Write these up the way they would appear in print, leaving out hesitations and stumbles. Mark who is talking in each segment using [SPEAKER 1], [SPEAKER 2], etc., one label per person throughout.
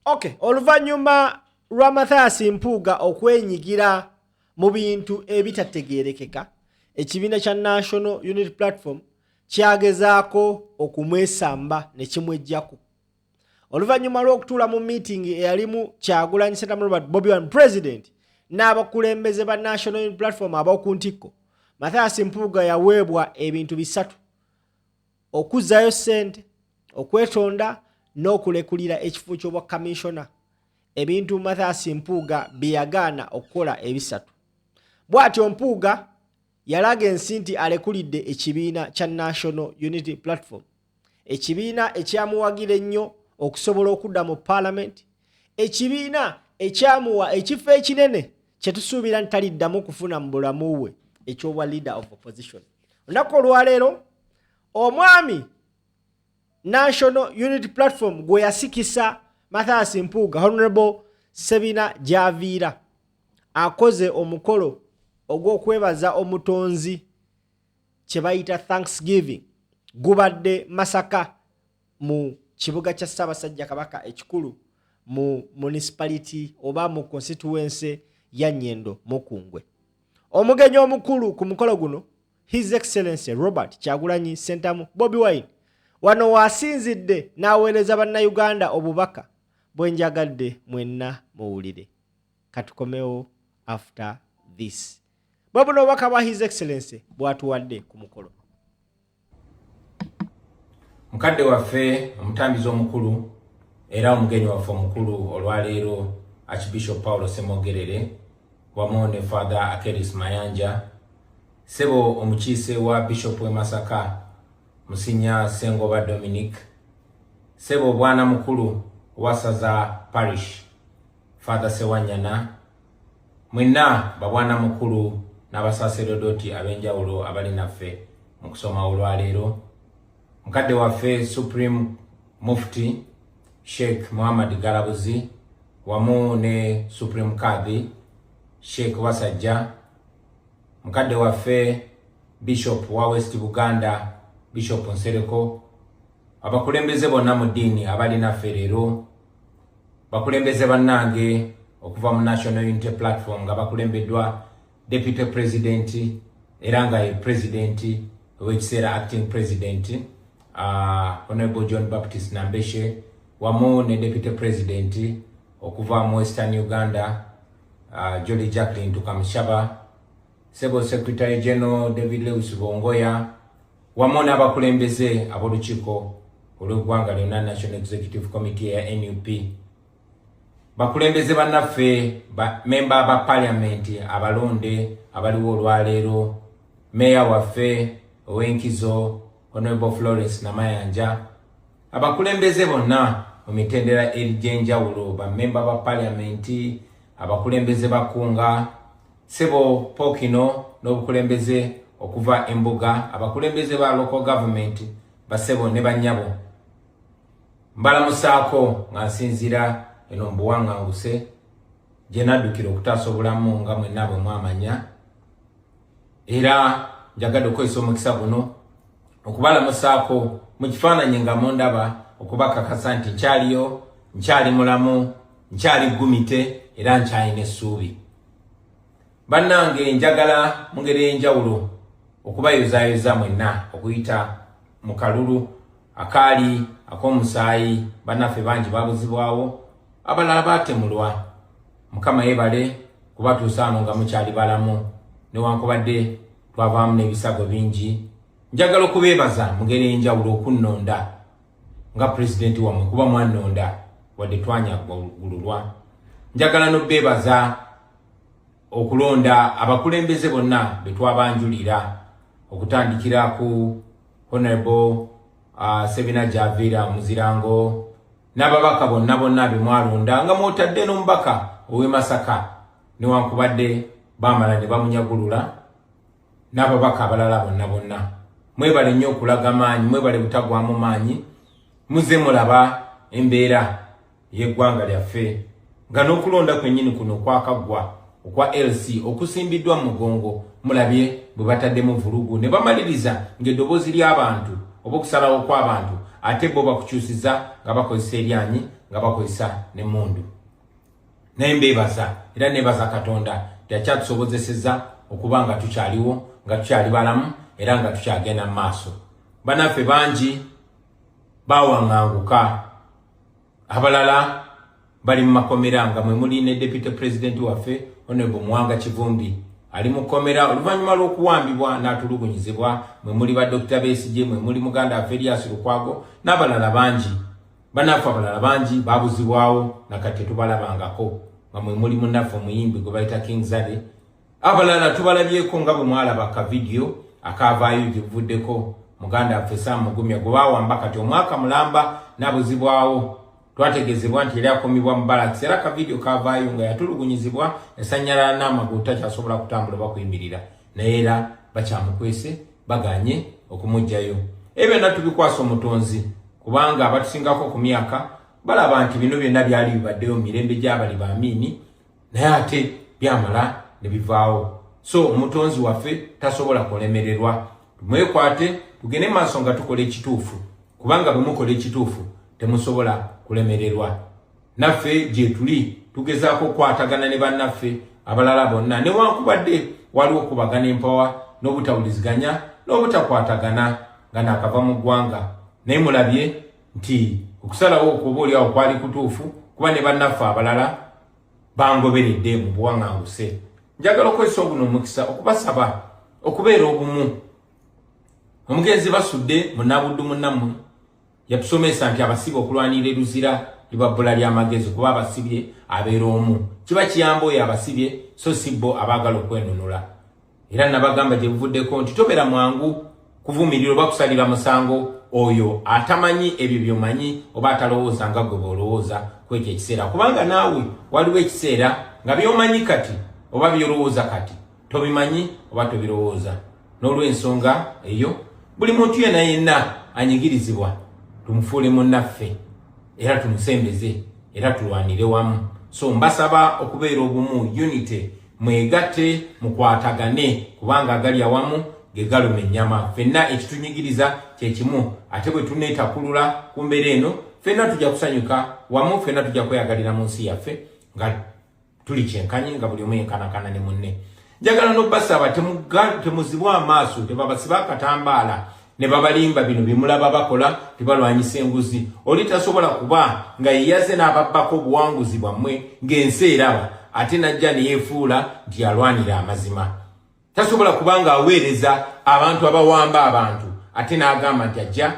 [SPEAKER 1] Okay, oluvannyuma lwa Mathias Mpuuga okwenyigira mu bintu ebitategeerekeka, ekibiina kya National Unity Platform kyagezaako okumwesamba ne kimwejjako. Oluvannyuma lw'okutuula mu meeting eyalimu Kyagulanyi Ssentamu Robert, Bobi Wine President, n'abakulembeze ba National Unity Platform ab'oku ntikko, Mathias Mpuuga yaweebwa ebintu bisatu: okuzzaayo ssente, okwetonda n'okulekulira ekifo ky'obwa kamishona, ebintu Mathias Mpuuga bye yagaana okukola ebisatu. Bw'atyo Mpuuga yalaga ensi nti alekulidde ekibiina kya National Unity Platform, ekibiina ekyamuwagira ennyo okusobola okudda mu Paalamenti, ekibiina ekyamuwa ekifo ekinene kye tusuubira nti taliddamu kufuna mu bulamu bwe, eky'obwa Leader of Opposition. Olunaku olwaleero omwami National Unity Platform gwe yasikisa Mathias Mpuuga, Honorable Sebina Gyaviira, akoze omukolo ogw'okwebaza Omutonzi kye bayita Thanksgiving. Gubadde Masaka mu kibuga kya Ssaabasajja Kabaka ekikulu, mu municipality oba mu constituency ya Nyendo Mukungwe. Omugenyi omukulu ku mukolo guno, His Excellency Robert Kyagulanyi Ssentamu, Bobi Wine. Wano waasinzidde n'aweereza Bannayuganda obubaka bwe njagadde mwenna muwulire. Katukomewo after this. Bwe buno obubaka bwa His Excellency bw'atuwadde ku mukolo.
[SPEAKER 2] Mukadde waffe omutambizi omukulu era omugenyi waffe omukulu olwaleero, Archbishop Paulo Semogerere, wamu ne Father Akeris Mayanja, sebo omukiise wa Bishop w'e Masaka, Musinya Sengoba Dominic, sebo bwana mukulu wasaza parish, Father Sewanyana, mwenna babwana mukulu n'abasaserodoti ab'enjawulo abali naffe mu kusoma olwaleero, mukadde waffe Supreme Mufti Sheikh Muhammad Galabuzi, wamu ne Supreme Kadhi Sheikh Wasajja, mukadde waffe Bishop wa West Buganda, Bishop Nsereko, abakulembeze bonna mu ddiini abali naffe leero, bakulembeze bannange okuva mu National Unity Platform nga bakulembeddwa Deputy President era nga ye President ow'ekiseera, Acting President, Honorable John Baptist Nambeshe, wamu ne Deputy President okuva mu Western Uganda, Jolly Jacqueline Tukamushaba, sebo Secretary General David Lewis Bongoya, wamu n'abakulembeze ab'olukiiko olw'eggwanga lyonna, National Executive Committee ya NUP, bakulembeze bannaffe, memba ba Parliament abalonde abaliwo olwaleero, meeya waffe ow'enkizo, Honorable Florence Namayanja, abakulembeze bonna mu mitendera egy'enjawulo, bamemba ba Parliament, abakulembeze bakunga, sebo Pokino n'obukulembeze okuva embuga, abakulembeze ba local government, basebo ne bannyabo, mbalamusaako nga nsinzira eno mu buwaŋŋanguse gye naddukira okutaasa obulamu nga mwenna bwe mwamanya. Era njagadde okukozesa omukisa guno okubalamusaako mu kifaananyi nga mundaba, okubakakasa nti nkyaliyo, nkyali mulamu, nkyali gumite era nkyalina essuubi. Bannange, njagala mu ngeri ey'enjawulo okubayozaayoza mwenna okuyita mu kalulu akaali ak'omusaayi. Bannaffe bangi babuzibwawo, abalala baatemulwa. Mukama yebale kubatuusa ano nga mukyali balamu newankubadde twavaamu n'ebisago bingi. Njagala okubeebaza mu ngeri ey'enjawulo okunnonda nga pulezidenti wammwe, kuba mwannonda wadde twanyagululwa. Njagala n'obeebaza okulonda abakulembeze bonna be twabanjulira, okutandikira ku Honorable Sebina Javira Muzirango n'ababaka bonna bonna be mwalonda, nga mwotadde n'omubaka ow'e Masaka newankubadde baamala ne bamunyagulula, n'ababaka abalala bonna bonna. Mwebale nnyo okulaga maanyi, mwebale butagwamu maanyi. Muze mulaba embeera y'eggwanga lyaffe nga n'okulonda kwennyini kuno kwakaggwa okwa LC okusimbiddwa mu mugongo. Mulabye bwe bataddemu vulugu ne bamaliriza ng'eddoboozi ly'abantu oba okusalawo kw'abantu ate bo bakukyusiza nga bakozesa eryanyi. nga bakozesa n'emmundu. Naye mbeebaza era neebaza Katonda nti akyatusobozesezza okuba nga tukyaliwo, nga tukyali balamu era nga tukyagenda mu maaso. Bannaffe bangi bawaŋŋanguka, abalala bali mu makomera nga mwe muli ne Deputy President waffe Honorable Muwanga Kivumbi ali mu kkomera oluvannyuma lw'okuwambibwa n'atulugunyizibwa, mwe muli ba Dr. Besigye, mwe muli muganda waffe Erias Lukwago n'abalala bangi. Bannaffe abalala bangi babuzibwawo nakati tetubalabangako, nga mwe muli munnaffe omuyimbi gwe bayita King Zale. Abalala tubalabyeko nga bwe mwalaba ka vidiyo akaavaayo gye buvuddeko, muganda waffe Sam Mugumya gwe baawamba kati omwaka mulamba n'abuzibwawo. Twategeezebwa nti yali akumibwa mu balakisi era ka vidiyo kaavaayo nga yatulugunyizibwa, yasannyalala n'amagulu, takyasobola kutambula oba kuyimirira, naye era bakyamukwese baganye okumuggyayo. Ebyo byonna tubikwasa Omutonzi, kubanga abatusingako ku myaka balaba nti bino byonna byali bibaddeyo mu mirembe gy'abali ba Amiini, naye ate byamala ne bivaawo. So Omutonzi waffe tasobola kulemererwa. Tumwekwate, tugende maaso nga tukola ekituufu, kubanga bwe mukola ekituufu temusobola kulemererwa. Naffe gye tuli tugezaako okukwatagana ne bannaffe abalala bonna, newankubadde waliwo okubagana empawa n'obutawuliziganya n'obutakwatagana nga naakava mu ggwanga, naye mulabye nti okusalawo okwo oba oliawo kwali kutuufu, kuba ne bannaffe abalala bangoberedde mu buwaŋŋanguse. Njagala okukozesa oguno omukisa okubasaba okubeera obumu. Omugenzi Basudde munnabuddu munnammwe yatusomesa nti abasibe okulwanira eruzira liba bbula ly'amagezi, kuba abasibye abeera omu, kiba kiyamba oyo abasibye so si bo abaagala okwenunula. Era nabagamba gye buvuddeko nti tobeera mwangu kuvumirira oba kusalira musango oyo atamanyi ebyo by'omanyi oba atalowooza nga gwe bw'olowooza ku ekyo ekiseera, kubanga naawe waliwo ekiseera nga by'omanyi kati oba by'olowooza kati tobimanyi oba tobirowooza. N'olw'ensonga eyo buli muntu yenna yenna anyigirizibwa tumufuule munnaffe era tumusembeze era tulwanire wamu. So mbasaba okubeera obumu, unity, mwegatte, mukwatagane, kubanga agali awamu ge galuma ennyama. Ffenna ekitunyigiriza kye kimu, ate bwe tuneetakulula ku mbeera eno ffenna tujja kusanyuka wamu, ffenna tujja kweyagalira mu nsi yaffe nga tuli kyenkanyi, nga buli omu yenkanakana ne munne. Njagala n'obbasaba temuzibwa amaaso, tebabasiba akatambaala ne babalimba bino bye mulaba bakola tebalwanyisa enguzi. Oli tasobola kuba nga yeyaze n'ababbako obuwanguzi bwammwe ng'ensi eraba, ate n'ajja ne yeefuula nti alwanira amazima. Tasobola kuba nga aweereza abantu abawamba abantu ate n'agamba nti ajja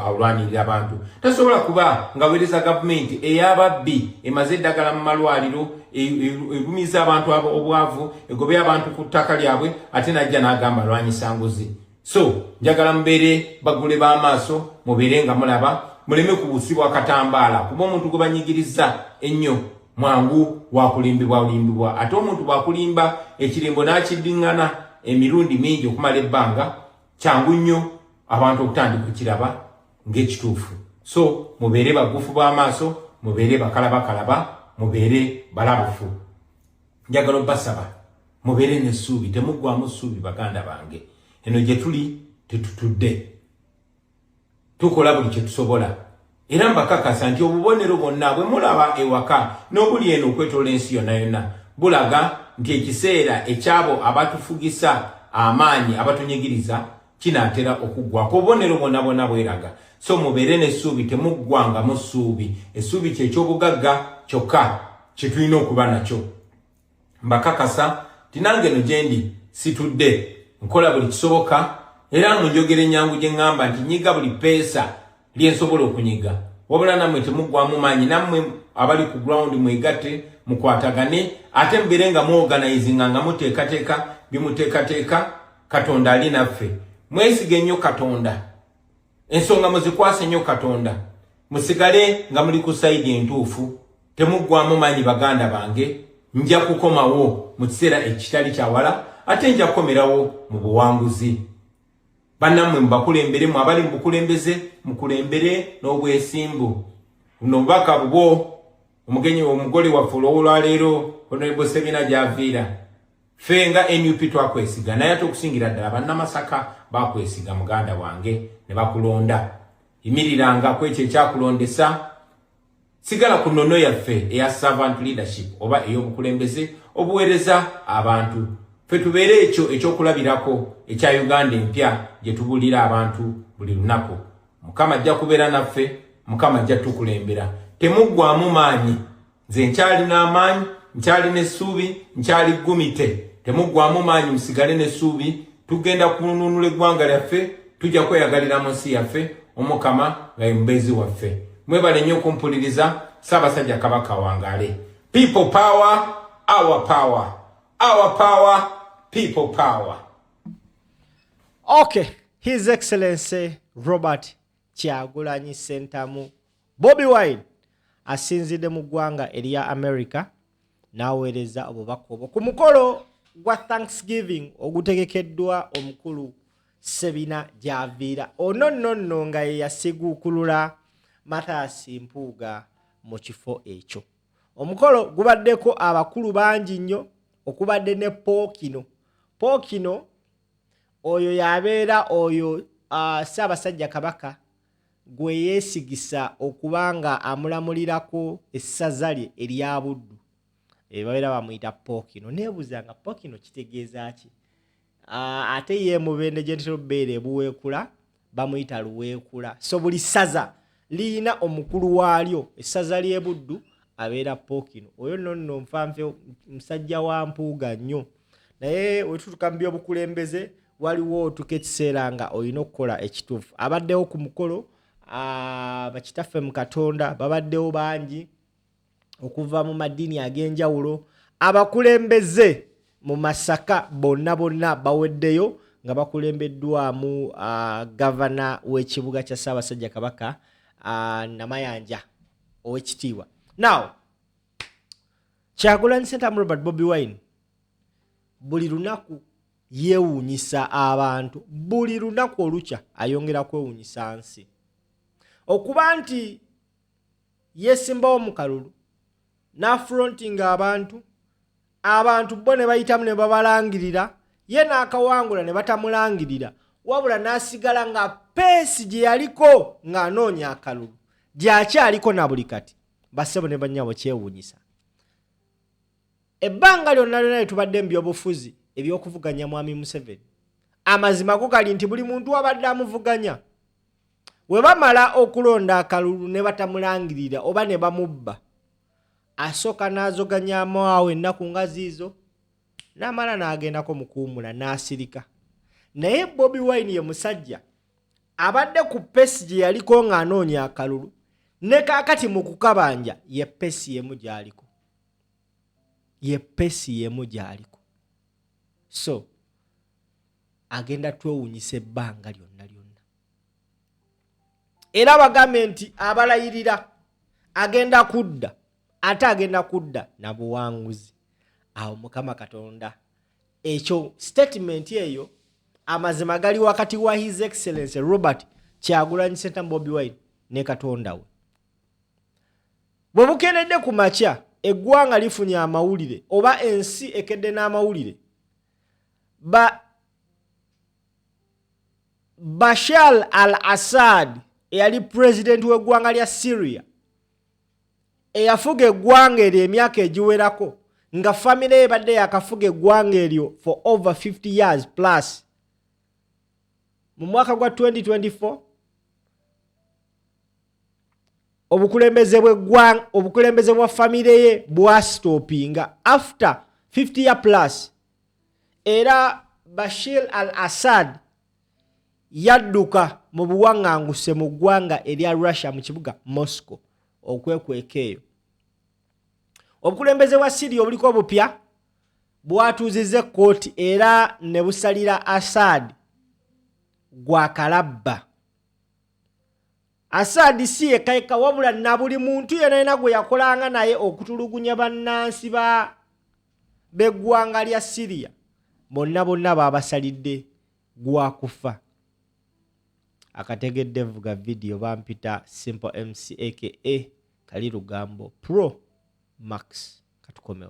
[SPEAKER 2] alwanirira abantu. Tasobola kuba ng'aweereza gavumenti ey'ababbi emaze eddagala mu malwaliro, erumiza abantu obwavu, egobe abantu ku ttaka lyabwe, ate n'ajja n'agamba alwanyisa nguzi. So njagala mubeere bagule b'amaaso, mubeere nga mulaba, muleme kubusibwa katambaala, kuba omuntu gwe banyigiriza ennyo mwangu wakulimbibwa limbibwa, ate omuntu bw'akulimba ekirimbo n'akiddiŋŋana emirundi mingi okumala ebbanga, kyangu nnyo abantu okutandika okiraba ng'ekituufu. So mubeere bagufu b'amaaso, mubeere bakalabakalaba, mubeere balabufu. Njagala obbasaba mubeere n'essuubi, temuggwamu ssuubi baganda bange. Eno gye tuli tetutudde, tukola buli kye tusobola, era mbakakasa nti obubonero bwonna bwe mulaba ewaka n'obuli eno okwetoola ensi yonna yonna bulaga nti ekiseera ekyabo abatufugisa amaanyi abatunyigiriza kinaatera okuggwako. Obubonero bwonna bwonna bweraga. So mubeere n'essuubi, temuggwangamu ssuubi. Essuubi kyekyobugagga kyokka kye tulina okuba nakyo. Mbakakasa nti nange eno gye ndi situdde, nkola buli kisoboka, era mu njogera ennyangu gye ŋŋamba nti nyiga buli peesa lye nsobola okunyiga. Wabula nammwe temuggwamu maanyi, nammwe abali ku ground mwegatte, mukwatagane, ate mubeere nga muorganizinga, nga muteekateeka bimuteekateeka. Katonda ali naffe, mwesige nnyo Katonda, ensonga muzikwase nnyo Katonda, musigale nga muli ku side entuufu, temuggwamu maanyi baganda bange. Nja kukomawo mu kiseera ekitali kyawala, ate nja kukomerawo mu buwanguzi. Bannammwe mubakulembere, mu abali mu bukulembeze mukulembere n'obwesimbu. Buno obubaka bubwo omugenyi omugole waffe olwolwaleero Honorable Sebina gy'aviira. Ffe nga NUP twakwesiga, naye ate okusingira ddala Bannamasaka bakwesiga muganda wange ne bakulonda. Yimiriranga ku ekyo ekyakulondesa. Sigala ku nnono yaffe eya servant leadership oba ey'obukulembeze obuweereza abantu. Ffe tubeere ekyo ekyokulabirako ekya Uganda empya gye tubuulira abantu buli lunaku. Mukama ajja kubeera naffe, Mukama ajja tukulembera. Temuggwamu maanyi. Nze nkyalina amaanyi, nkyalina essuubi, nkyali ggumite. Temuggwamu maanyi, musigale n'essuubi. Tugenda kununula eggwanga lyaffe, tujja kweyagalira mu nsi yaffe, Omukama nga ye mubeezi waffe. Mwebale nnyo okumpuliriza. Ssaabasajja Kabaka wangaale. People power, our power. Our power, people power.
[SPEAKER 1] Okay, His Excellency Robert Kyagulanyi Ssentamu Bobi Wine asinzidde mu ggwanga erya America n'aweereza obubaka obwo ku mukolo gwa Thanksgiving ogutegekeddwa omukulu Ssebina gy'aviira. Ono nno nno nga ye yasiguukulula Mathias Mpuuga mu kifo ekyo. Omukolo gubaddeko abakulu bangi nnyo okubadde ne Pookino. Pookino oyo y'abeera oyo Ssaabasajja Kabaka gwe yeesigisa okuba nga amulamulirako essaza lye erya Buddu. Babeera bamuyita Pookino. Neebuuza nga Pookino kitegeeza ki? Ate ye Mubende gye ntera okubeera e Buweekula bamuyita Luweekula. So buli ssaza lirina omukulu waalyo. Essaza ly'e Buddu abeera Pookino. Oyo nno nno nfanfe musajja wa Mpuuga nnyo. Naye we tutuuka mu by'obukulembeze waliwo otuuka ekiseera nga olina okukola ekituufu. Abaddewo ku mukolo bakitaffe mu Katonda babaddewo bangi okuva mu maddiini ag'enjawulo. Abakulembeze mu Masaka bonna bonna baweddeyo nga bakulembeddwamu gavana w'ekibuga kya Ssaabasajja Kabaka Namayanja ow'ekitiibwa. Now Kyagulanyi Ssentamu Robert Bobi Wine buli lunaku yeewuunyisa abantu, buli lunaku olukya ayongera kwewuunyisa nsi. Okuba nti yeesimbawo mu kalulu n'afrontinga abantu, abantu bo ne bayitamu ne babalangirira, ye n'akawangula ne batamulangirira, wabula n'asigala nga peesi gye yaliko ng'anoonya akalulu gy'akyaliko na buli kati. Bassebo ne bannyabo, kyewuunyisa. Ebbanga lyonna lyonna lye tubadde mu byobufuzi eby'okuvuganya Mwami Museveni, amazima go gali nti buli muntu abadde amuvuganya we bamala okulonda akalulu ne batamulangirira oba ne bamubba, asooka n'azoganyamu awo ennaku nga ziizo n'amala n'agendako mu kuwummula n'asirika. Naye Bobi Wine ye musajja abadde ku pesi gye yaliko ng'anoonya akalulu ne kaakati mu kukabanja ye pesi y'emu gy'aliko. Ye pesi y'emu gy'aliko. So agenda twewunyisa ebbanga lyonna lyonna. Era bagambye nti abalayirira agenda kudda, ate agenda kudda na buwanguzi. Awo Mukama Katonda ekyo statement eyo amazima gali wakati wa His Excellency Robert Kyagulanyi Ssentamu Bobi Wine ne Katonda we. Bwe bukeeredde ku makya eggwanga lifunye amawulire oba ensi ekedde n'amawulire ba Bashar al-Assad eyali pulezidenti w'eggwanga lya Syria eyafuga eggwanga eryo emyaka egiwerako nga famire ye ebadde yakafuga eggwanga eryo for over 50 years plus, mu mwaka gwa 2024 obukulembeze bw'eggwanga, obukulembeze bwa famire ye bwasitopinga after 50 year plus, era Bashir al-Assad yadduka mu buwaŋŋanguse mu ggwanga erya Russia mu kibuga Moscow okwekweka eyo. Obukulembeze bwa Syria obuliko obupya bwatuuzizza ekkooti era ne busalira Assad gwa kalabba. Assad si yekka yekka wabula na buli muntu yenna yenna gwe yakolanga naye okutulugunya bannansi ba b'eggwanga lya Syria bonna bonna baabasalidde gwa kufa. Akategedde vuga vidiyo bampita Simple MC aka Kali Lugambo Pro Max. Katukomewo.